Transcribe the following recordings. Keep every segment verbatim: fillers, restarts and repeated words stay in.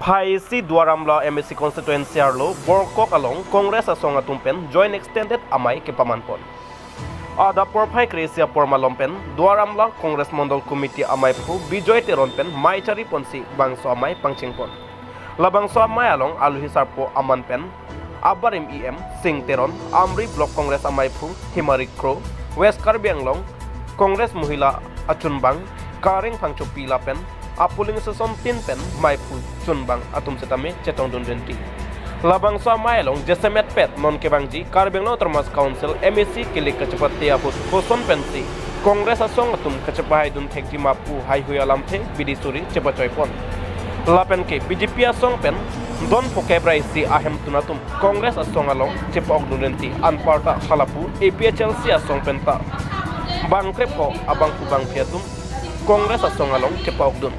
Phai isi Duar Amla M A C constituency arlo Borkok along Congress asong atum pen joint extended amei kepaman pon. Adap porphai kre-isi apor malom pen Duar Amla Congress Mondol Committee ameiphu Bijoy Teron pen mei chari ponsi bangso amei pangcheng pon. Labangso amei along aluhi sarpo aman pen abarim E M Sing Teron, Amri Block Congress ameiphu Himari Kro, West Karbi Anglong Congress Mohila achunbang Kareng Phangchopi lapen a polling station tin pen meiphu chunbang atum setame chetongdun rinti. Labangso amei along jasemet pet non kevangji Karbi Anglong Autonomous Council M A C kilik kachepate ahut koson pensi Congress asong atum kachepahaidun thekji ma pu haihui alamthe bidi suri chepachoi pon. Lapen ke B J P asong pen don phokep ra isi ahemtun atum Congress asong along chepa-okdun rinti, anparta halapu A P H L C asong penta bang krepho abangphu bangphi atum Congress asong along chepa-okdun.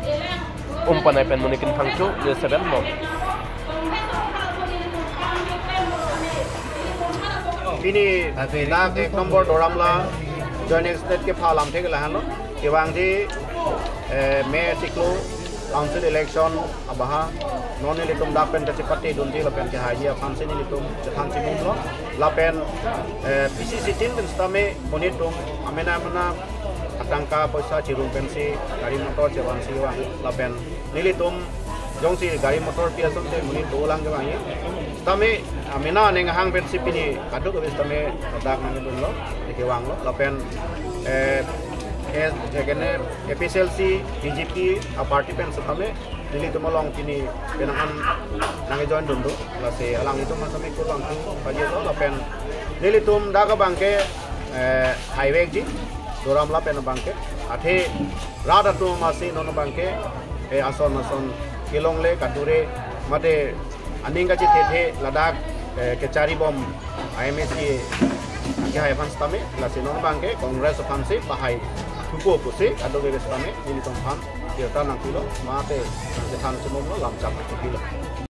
Umpanai pen Munikin Phangcho, News seven North. Pini dak ek nombor Duar Amla joint extended kepha alamthe ke lahenlo. Kevangji, eh, May chiklo council election abaha non nelitum dak pen kachepatedunji lapen kehaiji aphansi nelitum chethanchimumlo. Lapen, eh, P C C tin pen setame monit atum amena amena atangka poisa chirum pensi gari motor chevansi vang lapen nelitum jongsi gari motor pi asonte monit dolang kevangji. Setame amena aning ahang pensi pini kadokave setame dak nangdunlo, kevanglo. Lapen, eh, eh, kene A P H L C, B J P aparty pen setame nelitum along pini penang an nangjoin dunlo. Lasi alanglitum setame kurvangthu pajirlo lapen nelitum dak abangke, eh, haivekji Duar Amla pen abangke. Athe rat atum amatsi non abangke, eh, ason ason kelongle kadure mate aning kachethethe ladak, eh, kecharibom I M A C kehai aphan setame, lasi non abangke Congress aphansi pahai thupo pusi kadokave setame nelitum aphan birta nangpilo, mate nangchethanchimumlo, lamchak nangpilo.